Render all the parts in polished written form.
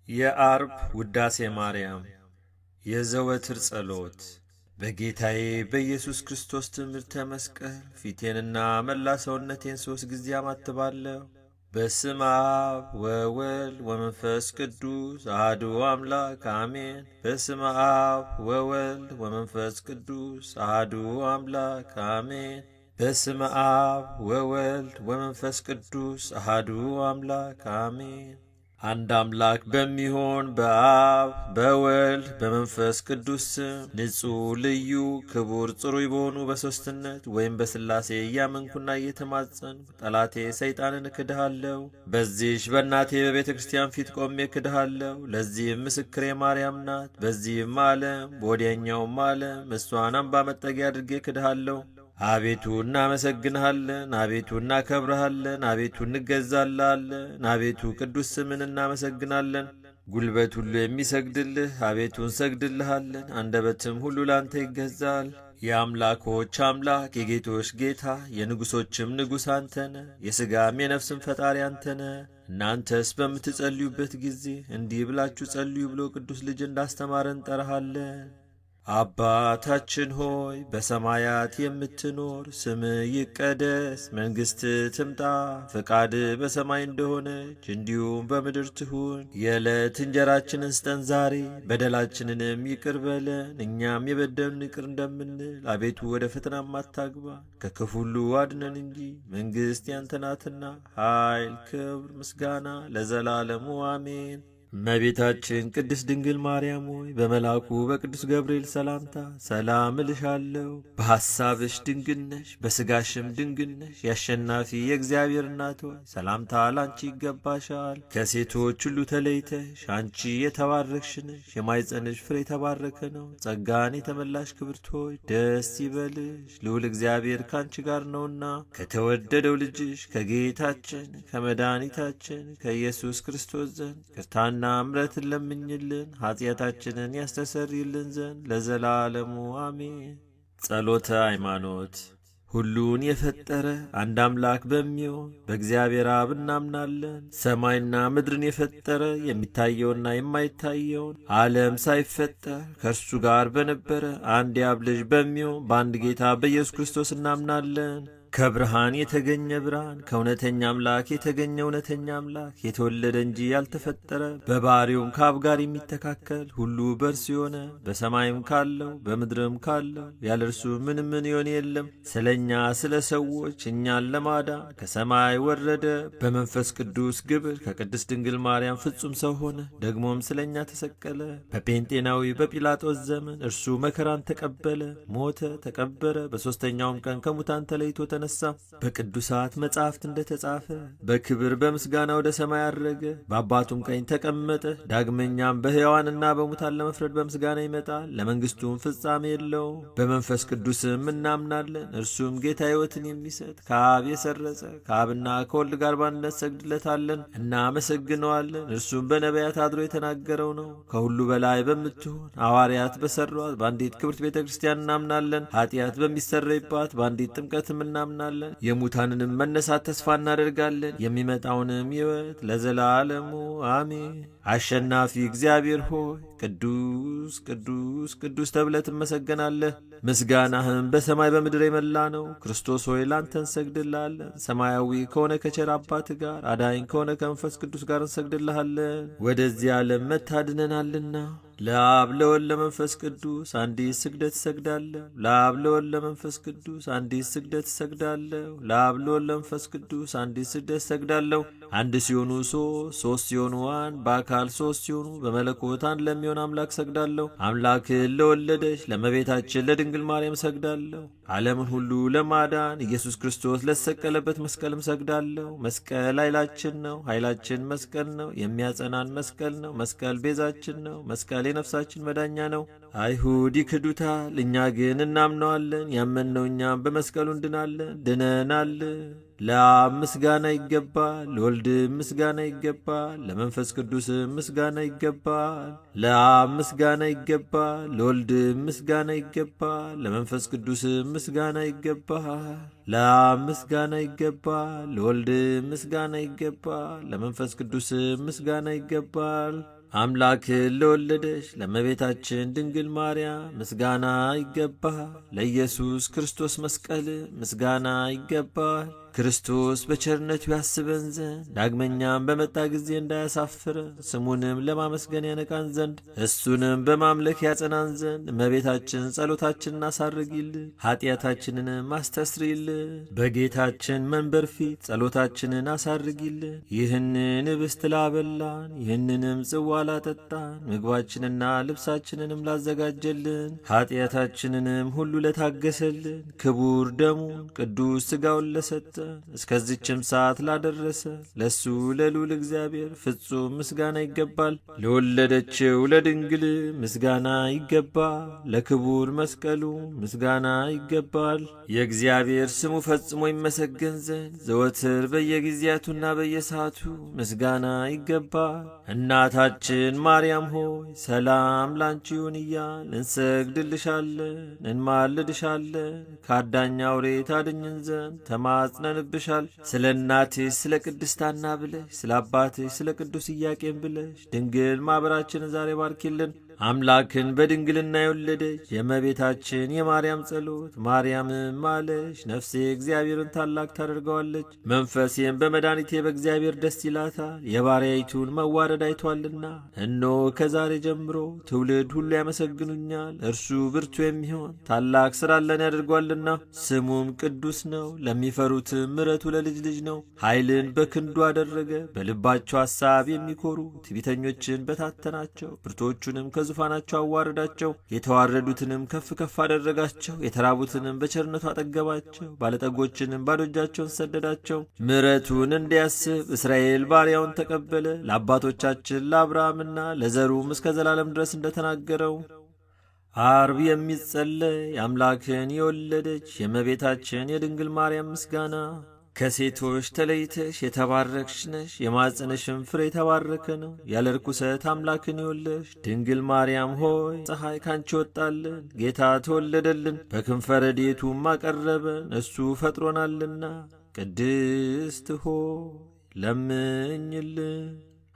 የዓርብ ውዳሴ ማርያም የዘወትር ጸሎት። በጌታዬ በኢየሱስ ክርስቶስ ትምህርተ መስቀል ፊቴንና መላ ሰውነቴን 3 ጊዜ አማትባለሁ። በስመ አብ ወወልድ ወመንፈስ ቅዱስ አሐዱ አምላክ አሜን። በስመ አብ ወወልድ ወመንፈስ ቅዱስ አሐዱ አምላክ አሜን። በስመ አብ ወወልድ ወመንፈስ ቅዱስ አሐዱ አምላክ አሜን። አንድ አምላክ በሚሆን በአብ በወልድ በመንፈስ ቅዱስ ስም ንጹሕ ልዩ ክቡር ጽሩይ በሆኑ በሦስትነት ወይም በሥላሴ እያመንኩና እየተማጸንኩ ጠላቴ ሰይጣንን እክድሃለሁ። በዚህች በእናቴ በቤተ ክርስቲያን ፊት ቆሜ እክድሃለሁ። ለዚህም ምስክሬ ማርያም ናት። በዚህም ዓለም በወዲያኛውም ዓለም እሷን አምባ መጠጊያ አድርጌ እክድሃለሁ። አቤቱ እናመሰግንሃለን፣ አቤቱ እናከብረሃለን፣ አቤቱ እንገዛልሃለን፣ አቤቱ ቅዱስ ስምን እናመሰግናለን። ጉልበት ሁሉ የሚሰግድልህ አቤቱ እንሰግድልሃለን፣ አንደበትም ሁሉ ላንተ ይገዛል። የአምላኮች አምላክ የጌቶች ጌታ የንጉሶችም ንጉሥ አንተነ፣ የሥጋም የነፍስም ፈጣሪ አንተነ። እናንተስ በምትጸልዩበት ጊዜ እንዲህ ብላችሁ ጸልዩ ብሎ ቅዱስ ልጅ እንዳስተማረን እንጠራሃለን። አባታችን ሆይ በሰማያት የምትኖር፣ ስምህ ይቀደስ፣ መንግሥትህ ትምጣ፣ ፈቃድህ በሰማይ እንደሆነች እንዲሁም በምድር ትሁን። የዕለት እንጀራችንን ስጠን ዛሬ፣ በደላችንንም ይቅር በለን እኛም የበደሉንን ይቅር እንደምንል፣ አቤቱ ወደ ፈተናም አታግባን፣ ከክፉ ሁሉ አድነን እንጂ መንግሥት ያንተ ናትና፣ ኃይል፣ ክብር፣ ምስጋና ለዘላለሙ አሜን። እመቤታችን ቅድስት ድንግል ማርያም ሆይ በመልአኩ በቅዱስ ገብርኤል ሰላምታ ሰላም እልሻለሁ። በሐሳብሽ ድንግል ነሽ፣ በሥጋሽም ድንግል ነሽ። የአሸናፊ የእግዚአብሔር እናት ሆይ ሰላምታ ላንቺ ይገባሻል። ከሴቶች ሁሉ ተለይተሽ አንቺ የተባረክሽ ነሽ፣ የማኅፀንሽ ፍሬ የተባረከ ነው። ጸጋን የተመላሽ ክብርት ሆይ ደስ ይበልሽ፣ ልዑል እግዚአብሔር ከአንቺ ጋር ነውና ከተወደደው ልጅሽ ከጌታችን ከመድኃኒታችን ከኢየሱስ ክርስቶስ ዘንድ ይቅርታና ምሕረትን ለምኝልን ኃጢአታችንን ያስተሰርይልን ዘንድ ለዘላለሙ አሜን። ጸሎተ ሃይማኖት። ሁሉን የፈጠረ አንድ አምላክ በሚሆን በእግዚአብሔር አብ እናምናለን። ሰማይና ምድርን የፈጠረ የሚታየውና የማይታየውን ዓለም ሳይፈጠር ከእርሱ ጋር በነበረ አንድ የአብ ልጅ በሚሆን በአንድ ጌታ በኢየሱስ ክርስቶስ እናምናለን። ከብርሃን የተገኘ ብርሃን፣ ከእውነተኛ አምላክ የተገኘ እውነተኛ አምላክ፣ የተወለደ እንጂ ያልተፈጠረ፣ በባሕርዩም ከአብ ጋር የሚተካከል፣ ሁሉ በእርሱ የሆነ፣ በሰማይም ካለው በምድርም ካለው ያለ እርሱ ምንም ምን የሆነ የለም። ስለ እኛ ስለ ሰዎች እኛን ለማዳን ከሰማይ ወረደ። በመንፈስ ቅዱስ ግብር ከቅድስት ድንግል ማርያም ፍጹም ሰው ሆነ። ደግሞም ስለ እኛ ተሰቀለ። በጴንጤናዊ በጲላጦስ ዘመን እርሱ መከራን ተቀበለ፣ ሞተ፣ ተቀበረ። በሦስተኛውም ቀን ከሙታን ተለይቶ ተነሳ። በቅዱሳት መጻሕፍት እንደተጻፈ በክብር በምስጋና ወደ ሰማይ አረገ፣ በአባቱም ቀኝ ተቀመጠ። ዳግመኛም በሕያዋንና በሙታን ለመፍረድ በምስጋና ይመጣል፣ ለመንግሥቱም ፍጻሜ የለውም። በመንፈስ ቅዱስም እናምናለን፣ እርሱም ጌታ ሕይወትን የሚሰጥ ከአብ የሰረጸ ከአብና ከወልድ ጋር በአንድነት ሰግድለታለን፣ እናመሰግነዋለን። እርሱም በነቢያት አድሮ የተናገረው ነው። ከሁሉ በላይ በምትሆን ሐዋርያት በሠሯት በአንዲት ክብርት ቤተ ክርስቲያን እናምናለን። ኃጢአት በሚሰረይባት በአንዲት ጥምቀትም እናምናለን። የሙታንንም መነሳት ተስፋ እናደርጋለን። የሚመጣውንም ሕይወት ለዘላለሙ አሜን። አሸናፊ እግዚአብሔር ሆይ ቅዱስ ቅዱስ ቅዱስ ተብለህ ትመሰገናለህ። ምስጋናህም በሰማይ በምድር የመላ ነው። ክርስቶስ ሆይ ላንተ እንሰግድልሃለን። ሰማያዊ ከሆነ ከቸር አባት ጋር አዳኝ ከሆነ ከመንፈስ ቅዱስ ጋር እንሰግድልሃለን። ወደዚህ ዓለም መታድነናልና። ለአብ ለወልድ ለመንፈስ ቅዱስ አንዲት ስግደት እሰግዳለሁ። ለአብ ለወልድ ለመንፈስ ቅዱስ አንዲት ስግደት እሰግዳለሁ። ለአብ ለወልድ ለመንፈስ ቅዱስ አንዲት ስግደት እሰግዳለሁ። አንድ ሲሆኑ ሶስት፣ ሶስት ሲሆኑ አንድ፣ በአካል ሶስት ሲሆኑ በመለኮት አንድ ለሚሆን አምላክ እሰግዳለሁ። አምላክን ለወለደች ለእመቤታችን ለድንግል ማርያም እሰግዳለሁ። ዓለምን ሁሉ ለማዳን ኢየሱስ ክርስቶስ ለተሰቀለበት መስቀልም እሰግዳለሁ። መስቀል ኃይላችን ነው። ኃይላችን መስቀል ነው። የሚያጸናን መስቀል ነው። መስቀል ቤዛችን ነው። መስቀል የነፍሳችን መዳኛ ነው። አይሁድ ይክዱታል፣ እኛ ግን እናምነዋለን። ያመንነው እኛም በመስቀሉ እንድናለን፣ ድነናል። ለአብ ምስጋና ይገባል፣ ለወልድ ምስጋና ይገባል፣ ለመንፈስ ቅዱስ ምስጋና ይገባል። ለአብ ምስጋና ይገባል፣ ለወልድ ምስጋና ይገባል፣ ለመንፈስ ቅዱስ ምስጋና ይገባል። ለአብ ምስጋና ይገባል፣ ለወልድ ምስጋና ይገባል፣ ለመንፈስ ቅዱስ ምስጋና ይገባል። አምላክን ለወለደች ለእመቤታችን ድንግል ማርያም ምስጋና ይገባል። ለኢየሱስ ክርስቶስ መስቀል ምስጋና ይገባል። ክርስቶስ በቸርነቱ ያስበን ዘንድ ዳግመኛም በመጣ ጊዜ እንዳያሳፍረን ስሙንም ለማመስገን ያነቃን ዘንድ እሱንም በማምለክ ያጸናን ዘንድ እመቤታችን ጸሎታችንን አሳርጊልን፣ ኃጢአታችንንም አስተስሪልን። በጌታችን መንበር ፊት ጸሎታችንን አሳርጊልን። ይህንን ኅብስት ላበላን፣ ይህንንም ጽዋ ላጠጣን፣ ምግባችንና ልብሳችንንም ላዘጋጀልን፣ ኃጢአታችንንም ሁሉ ለታገሰልን፣ ክቡር ደሙን ቅዱስ ሥጋውን ለሰጠ እስከዚችም ሰዓት ላደረሰ ለሱ ለልዑል እግዚአብሔር ፍጹም ምስጋና ይገባል። ለወለደችው ለድንግል ምስጋና ይገባል። ለክቡር መስቀሉ ምስጋና ይገባል። የእግዚአብሔር ስሙ ፈጽሞ ይመሰገን ዘንድ ዘወትር በየጊዜያቱና በየሰዓቱ ምስጋና ይገባል። እናታችን ማርያም ሆይ ሰላም ላንቺ ይሁን እያልን እንሰግድልሻለን፣ እንማልድሻለን። ከአዳኝ አውሬ ታድኝን ዘንድ ተማጽነንብሻል። ስለ እናትሽ ስለ ቅድስት ሐና ብለሽ ስለ አባትሽ ስለ ቅዱስ ኢያቄም ብለሽ ድንግል ማኅበራችንን ዛሬ ባርኪልን። አምላክን በድንግልና የወለደች የእመቤታችን የማርያም ጸሎት፣ ማርያምም አለች፣ ነፍሴ እግዚአብሔርን ታላቅ ታደርገዋለች፣ መንፈሴም በመድኃኒቴ በእግዚአብሔር ደስ ይላታል፣ የባሪያይቱን መዋረድ አይቷልና። እነሆ ከዛሬ ጀምሮ ትውልድ ሁሉ ያመሰግኑኛል። እርሱ ብርቱ የሚሆን ታላቅ ሥራ ለኔ ያደርጓልና፣ ስሙም ቅዱስ ነው። ለሚፈሩትም ምሕረቱ ለልጅ ልጅ ነው። ኃይልን በክንዱ አደረገ። በልባቸው ሐሳብ የሚኮሩ ትዕቢተኞችን በታተናቸው፣ ብርቶቹንም ከዙፋናቸው አዋረዳቸው። የተዋረዱትንም ከፍ ከፍ አደረጋቸው። የተራቡትንም በቸርነቱ አጠገባቸው። ባለጠጎችንም ባዶ እጃቸውን ሰደዳቸው። ምሕረቱን እንዲያስብ እስራኤል ባሪያውን ተቀበለ። ለአባቶቻችን ለአብርሃምና ለዘሩም እስከ ዘላለም ድረስ እንደተናገረው። አርብ የሚጸለይ አምላክን የወለደች የእመቤታችን የድንግል ማርያም ምስጋና። ከሴቶች ተለይተሽ የተባረክሽ ነሽ፣ የማኅፀንሽም ፍሬ የተባረከ ነው። ያለ ርኩሰት አምላክን የወለድሽ ድንግል ማርያም ሆይ ፀሐይ ካንቺ ወጣልን፣ ጌታ ተወለደልን፣ በክንፈ ረድኤቱም አቀረበን፣ እሱ ፈጥሮናልና። ቅድስት ሆይ ለምኝልን።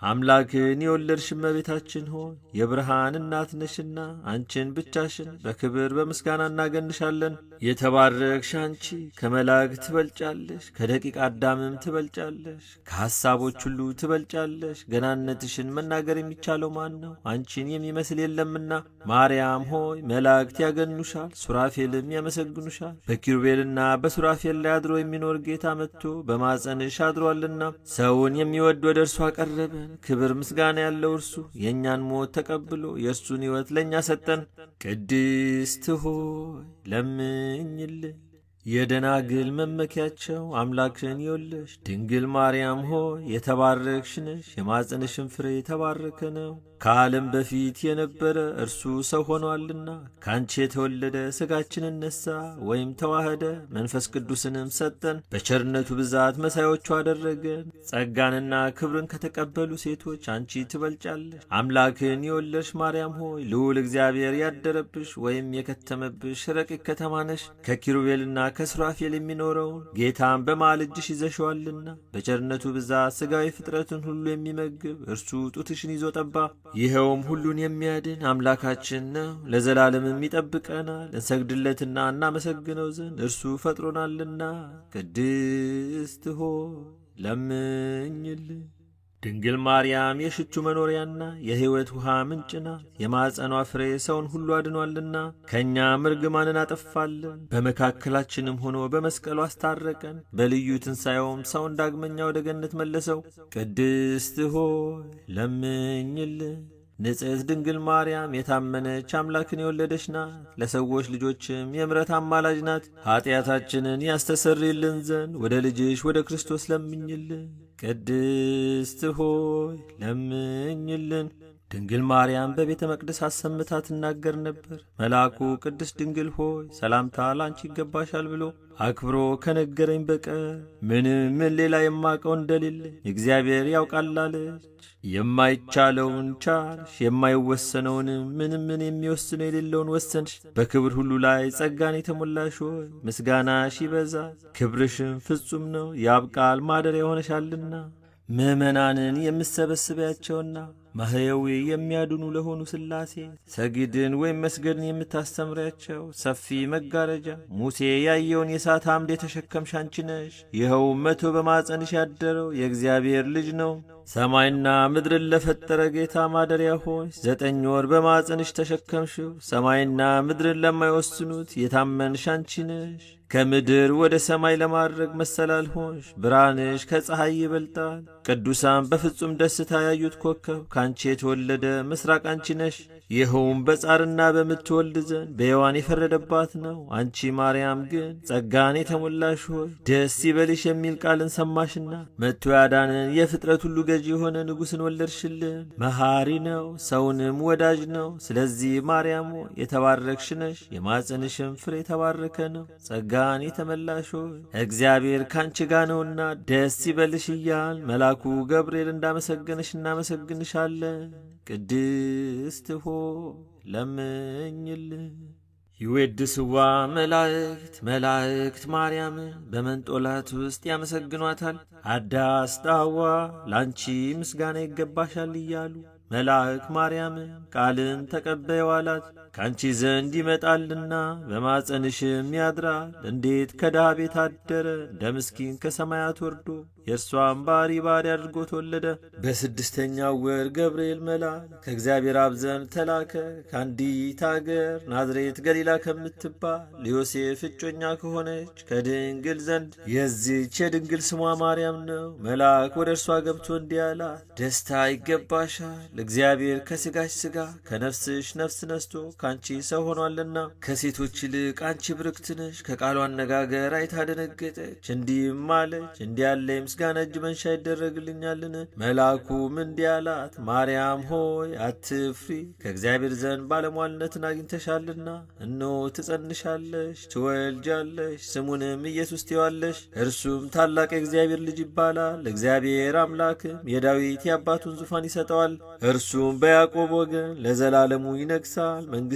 አምላክን የወለድሽ እመቤታችን ሆይ የብርሃን እናት ነሽና አንቺን ብቻሽን በክብር በምስጋና እናገንሻለን። የተባረክሽ አንቺ ከመላእክት ትበልጫለሽ፣ ከደቂቅ አዳምም ትበልጫለሽ፣ ከሐሳቦች ሁሉ ትበልጫለሽ። ገናነትሽን መናገር የሚቻለው ማን ነው? አንቺን የሚመስል የለምና። ማርያም ሆይ መላእክት ያገኑሻል፣ ሱራፌልም ያመሰግኑሻል። በኪሩቤልና በሱራፌል ላይ አድሮ የሚኖር ጌታ መጥቶ በማጸንሽ አድሯልና ሰውን የሚወድ ወደ እርሱ አቀረበን። ክብር ምስጋና ያለው እርሱ የእኛን ሞት ተቀብሎ የእርሱን ሕይወት ለእኛ ሰጠን። ቅድስት ሆይ ለምኝልን። የደናግል መመኪያቸው አምላክን የወለድሽ ድንግል ማርያም ሆይ የተባረክሽ ነሽ፣ የማኅፀንሽም ፍሬ የተባረከ ነው። ከዓለም በፊት የነበረ እርሱ ሰው ሆኗልና ከአንቺ የተወለደ ሥጋችንን ነሣ ወይም ተዋህደ፣ መንፈስ ቅዱስንም ሰጠን። በቸርነቱ ብዛት መሳዮቹ አደረገን። ጸጋንና ክብርን ከተቀበሉ ሴቶች አንቺ ትበልጫለሽ። አምላክን የወለድሽ ማርያም ሆይ ልዑል እግዚአብሔር ያደረብሽ ወይም የከተመብሽ ረቂቅ ከተማ ነሽ። ከኪሩቤልና ከሱራፌል የሚኖረውን ጌታን በመሃል እጅሽ ይዘሸዋልና በቸርነቱ ብዛት ሥጋዊ ፍጥረትን ሁሉ የሚመግብ እርሱ ጡትሽን ይዞ ጠባ። ይኸውም ሁሉን የሚያድን አምላካችን ነው፣ ለዘላለምም ይጠብቀናል። እንሰግድለትና እናመሰግነው ዘንድ እርሱ ፈጥሮናልና። ቅድስት ሆይ ለምኝልን። ድንግል ማርያም የሽቱ መኖሪያና የሕይወት ውሃ ምንጭ ናት። የማኅፀኗ ፍሬ ሰውን ሁሉ አድኗልና ከእኛም እርግማንን አጠፋልን። በመካከላችንም ሆኖ በመስቀሉ አስታረቀን። በልዩ ትንሣኤውም ሰውን ዳግመኛ ወደ ገነት መለሰው። ቅድስት ሆይ ለምኝልን። ንጽሕት ድንግል ማርያም የታመነች አምላክን የወለደች ናት። ለሰዎች ልጆችም የምሕረት አማላጅ ናት። ኀጢአታችንን ያስተሰርይልን ዘንድ ወደ ልጅሽ ወደ ክርስቶስ ለምኝልን። ቅድስት ሆይ ለምኝልን። ድንግል ማርያም በቤተ መቅደስ አሰምታ ትናገር ነበር። መልአኩ ቅድስት ድንግል ሆይ ሰላምታ ላንቺ ይገባሻል ብሎ አክብሮ ከነገረኝ በቀር ምንም ምን ሌላ የማቀው እንደሌለኝ እግዚአብሔር ያውቃል አለች። የማይቻለውን ቻልሽ፣ የማይወሰነውንም ምንም ምን የሚወስነው የሌለውን ወሰንሽ። በክብር ሁሉ ላይ ጸጋን የተሞላሽ ሆይ ምስጋናሽ ይበዛል፣ ክብርሽም ፍጹም ነው። የአብ ቃል ማደሪያ ሆነሻልና ምዕመናንን የምሰበስቢያቸውና ማህየዊ የሚያድኑ ለሆኑ ሥላሴ ሰጊድን ወይም መስገድን የምታስተምሪያቸው ሰፊ መጋረጃ ሙሴ ያየውን የእሳት አምድ የተሸከምሽ አንቺ ነሽ። ይኸውም መቶ በማኅፀንሽ ያደረው የእግዚአብሔር ልጅ ነው። ሰማይና ምድርን ለፈጠረ ጌታ ማደሪያ ሆይ 9 ወር በማኅፀንሽ ተሸከምሽው። ሰማይና ምድርን ለማይወስኑት የታመንሽ አንቺ ነሽ። ከምድር ወደ ሰማይ ለማድረግ መሰላል ሆንሽ። ብርሃንሽ ከፀሐይ ይበልጣል። ቅዱሳን በፍጹም ደስታ ያዩት ኮከብ ከአንቺ የተወለደ ምስራቅ አንቺ ነሽ። ይኸውም በጻርና በምትወልድ ዘንድ በሔዋን የፈረደባት ነው። አንቺ ማርያም ግን ጸጋን የተሞላሽ ሆይ ደስ ይበልሽ የሚል ቃልን ሰማሽና መጥቶ ያዳንን የፍጥረት ሁሉ ገዢ የሆነ ንጉሥን ወለድሽልን። መሐሪ ነው፣ ሰውንም ወዳጅ ነው። ስለዚህ ማርያም ሆይ የተባረክሽ ነሽ፣ የማኅፀንሽም ፍሬ የተባረከ ነው። ጸጋን የተመላሽ ሆይ እግዚአብሔር ካንቺ ጋር ነውና ደስ ይበልሽ እያል መልአኩ ገብርኤል እንዳመሰገንሽ እናመሰግንሻለን። ቅድስት ሆይ ለምኝልን። ይዌድስዋ መላእክት መላእክት ማርያምን በመንጦላት ውስጥ ያመሰግኗታል። አዳስ ጣዋ ላንቺ ምስጋና ይገባሻል እያሉ መልአክ ማርያምን ቃልን ተቀበይው አላት። ከአንቺ ዘንድ ይመጣልና በማፀንሽም ያድራል። እንዴት ከድሃ ቤት አደረ? እንደ ምስኪን ከሰማያት ወርዶ የእርሷን ባሪ ባሪ አድርጎ ተወለደ። በስድስተኛው ወር ገብርኤል መልአክ ከእግዚአብሔር አብ ዘንድ ተላከ። ከአንዲት አገር ናዝሬት ገሊላ ከምትባል ለዮሴፍ እጮኛ ከሆነች ከድንግል ዘንድ። የዚህች የድንግል ስሟ ማርያም ነው። መልአክ ወደ እርሷ ገብቶ እንዲህ አላት፣ ደስታ ይገባሻል፣ እግዚአብሔር ከሥጋሽ ሥጋ ከነፍስሽ ነፍስ ነስቶ ከአንቺ ሰው ሆኗልና። ከሴቶች ይልቅ አንቺ ብርክት ነሽ። ከቃሉ አነጋገር አይታ ደነገጠች፣ እንዲህም አለች፣ እንዲህ ያለ የምስጋና እጅ መንሻ ይደረግልኛልን? መልአኩም እንዲህ አላት፣ ማርያም ሆይ አትፍሪ፣ ከእግዚአብሔር ዘንድ ባለሟልነትን አግኝተሻልና። እነሆ ትጸንሻለሽ፣ ትወልጃለሽ፣ ስሙንም ኢየሱስ ትይዋለሽ። እርሱም ታላቅ የእግዚአብሔር ልጅ ይባላል። እግዚአብሔር አምላክም የዳዊት የአባቱን ዙፋን ይሰጠዋል። እርሱም በያዕቆብ ወገን ለዘላለሙ ይነግሣል፣ መንግሥቱም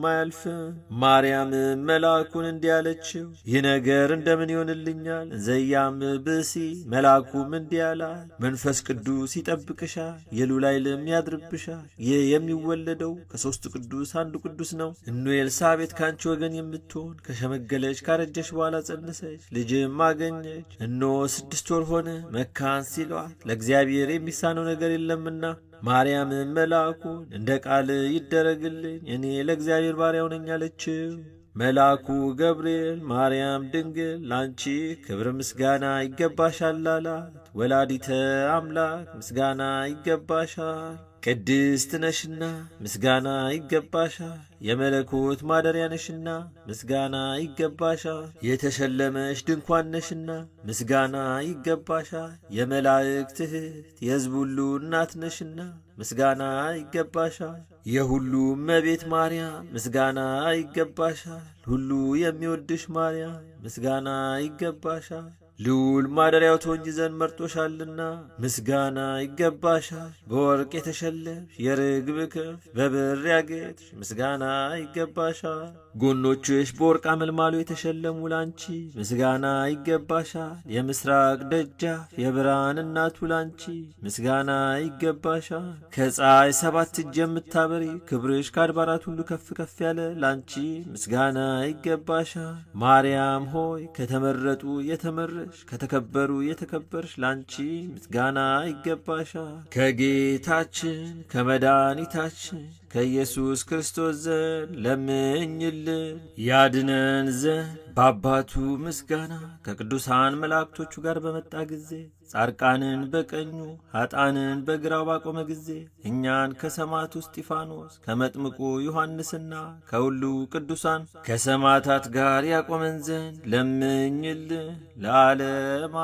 አያልፍም። ማርያምም መልአኩን እንዲህ አለችው፣ ይህ ነገር እንደምን ይሆንልኛል? እንዘያም ብእሲ። መልአኩም እንዲህ አላት፣ መንፈስ ቅዱስ ይጠብቅሻል፣ የልዑል ኃይልም ያድርብሻል። ይህ የሚወለደው ከሦስቱ ቅዱስ አንዱ ቅዱስ ነው። እነሆ ኤልሳቤጥ ከአንቺ ወገን የምትሆን ከሸመገለች ካረጀች በኋላ ጸነሰች፣ ልጅም አገኘች። እነሆ 6 ወር ሆነ መካን ሲሏት ለእግዚአብሔር የሚሳነው ነገር የለምና። ማርያምም መልአኩን እንደ ቃል ይደረግልኝ፣ እኔ ለእግዚአብሔር ባሪያው ነኝ አለችው። መልአኩ ገብርኤል ማርያም ድንግል ላንቺ ክብር ምስጋና ይገባሻል አላት። ወላዲተ አምላክ ምስጋና ይገባሻል። ቅድስት ነሽና ምስጋና ይገባሻል። የመለኮት ማደሪያ ነሽና ምስጋና ይገባሻል። የተሸለመሽ ድንኳን ነሽና ምስጋና ይገባሻል። የመላእክት እህት የሕዝብ ሁሉ እናት ነሽና ምስጋና ይገባሻል። የሁሉ እመቤት ማርያም ምስጋና ይገባሻል። ሁሉ የሚወድሽ ማርያም ምስጋና ይገባሻል። ልዑል ማደሪያው ትሆኚ ዘንድ መርጦሻልና ምስጋና ይገባሻል። በወርቅ የተሸለምሽ የርግብ ክንፍ በብር ያጌጥሽ ምስጋና ይገባሻል። ጎኖችሽ በወርቅ አመልማሎ የተሸለሙ ላንቺ ምስጋና ይገባሻል። የምስራቅ ደጃፍ የብርሃን እናቱ ላንቺ ምስጋና ይገባሻል። ከፀሐይ ሰባት እጅ የምታበሪ ክብርሽ ከአድባራት ሁሉ ከፍ ከፍ ያለ ላንቺ ምስጋና ይገባሻል። ማርያም ሆይ ከተመረጡ የተመረጥሽ ከተከበሩ የተከበርሽ ላንቺ ምስጋና ይገባሻል። ከጌታችን ከመድኃኒታችን ከኢየሱስ ክርስቶስ ዘንድ ለምኝልን ያድነን ዘንድ በአባቱ ምስጋና ከቅዱሳን መላእክቶቹ ጋር በመጣ ጊዜ ጻድቃንን በቀኙ ኃጥአንን በግራው ባቆመ ጊዜ እኛን ከሰማዕቱ እስጢፋኖስ ከመጥምቁ ዮሐንስና ከሁሉ ቅዱሳን ከሰማዕታት ጋር ያቆመን ዘንድ ለምኝልን። ለዓለም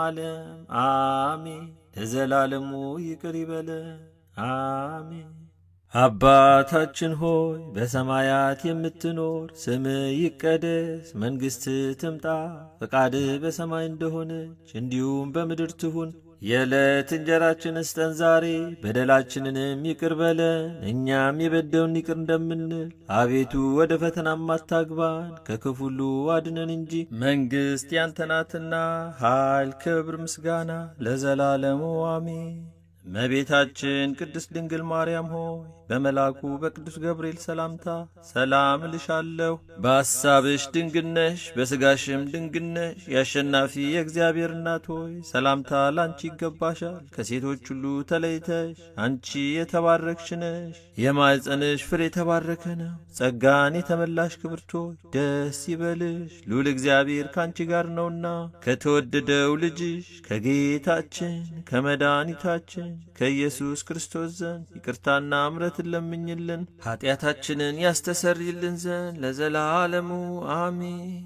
ዓለም አሜን። ለዘላለሙ ይቅር ይበለን፣ አሜን። አባታችን ሆይ በሰማያት የምትኖር፣ ስምህ ይቀደስ፣ መንግሥትህ ትምጣ፣ ፈቃድህ በሰማይ እንደሆነች እንዲሁም በምድር ትሁን። የዕለት እንጀራችንን ስጠን ዛሬ፣ በደላችንንም ይቅር በለን እኛም የበደሉንን ይቅር እንደምንል። አቤቱ ወደ ፈተናም አታግባን፣ ከክፉ ሁሉ አድነን እንጂ መንግሥት ያንተ ናትና፣ ኃይል፣ ክብር፣ ምስጋና ለዘላለሙ አሜን። እመቤታችን ቅድስት ድንግል ማርያም ሆይ በመልአኩ በቅዱስ ገብርኤል ሰላምታ ሰላም እልሻለሁ። በሐሳብሽ ድንግል ነሽ፣ በሥጋሽም ድንግል ነሽ። የአሸናፊ የእግዚአብሔር እናት ሆይ ሰላምታ ላንቺ ይገባሻል። ከሴቶች ሁሉ ተለይተሽ አንቺ የተባረክሽ ነሽ፣ የማኅፀንሽ ፍሬ የተባረከ ነው። ጸጋን የተመላሽ ክብርት ሆይ ደስ ይበልሽ፣ ልዑል እግዚአብሔር ካንቺ ጋር ነውና ከተወደደው ልጅሽ ከጌታችን ከመድኃኒታችን ከኢየሱስ ክርስቶስ ዘንድ ይቅርታና እምረትን ለምኝልን ኃጢአታችንን ያስተሰርይልን ዘንድ ለዘላለሙ አሜን።